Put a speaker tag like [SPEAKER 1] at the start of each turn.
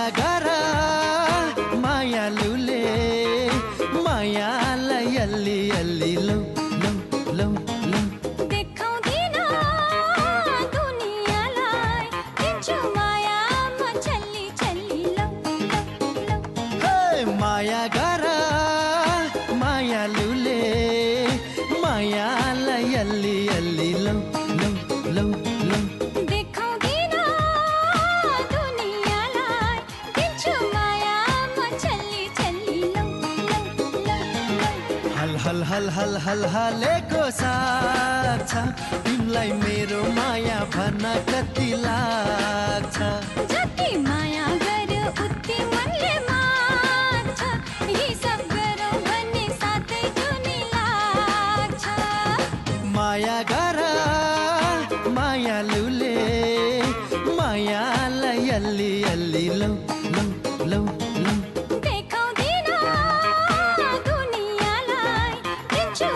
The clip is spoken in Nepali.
[SPEAKER 1] माया गर मायालुले मायालाई अलि अलि लौ लौ लौ लौ
[SPEAKER 2] देखाउँदिन दुनियाँलाई दिन्छु माया म छल्ली छल्ली लौ लौ लौ
[SPEAKER 1] हे माया गर मायालुले मायालाई अलि अलि लौ लौ लौ लौ
[SPEAKER 2] देखाउँदिन दुनियाँलाई दिन्छु माया म छल्ली छल्ली लौ लौ लौ लौ
[SPEAKER 1] हल हल हल हल हल हलेको साथ छ तिमीलाई मेरो माया भन्न कति लाग्छ
[SPEAKER 2] जति माया गर्यो उति मनले मार्छ हिसाब गरौँ भन्ने साथै जुनी लाग्छ
[SPEAKER 1] माया गर मायालुले मायालाई अलि अलि लौ लौ लौ लौ
[SPEAKER 2] देखाउँदिन दुनियाँलाई दिन्छु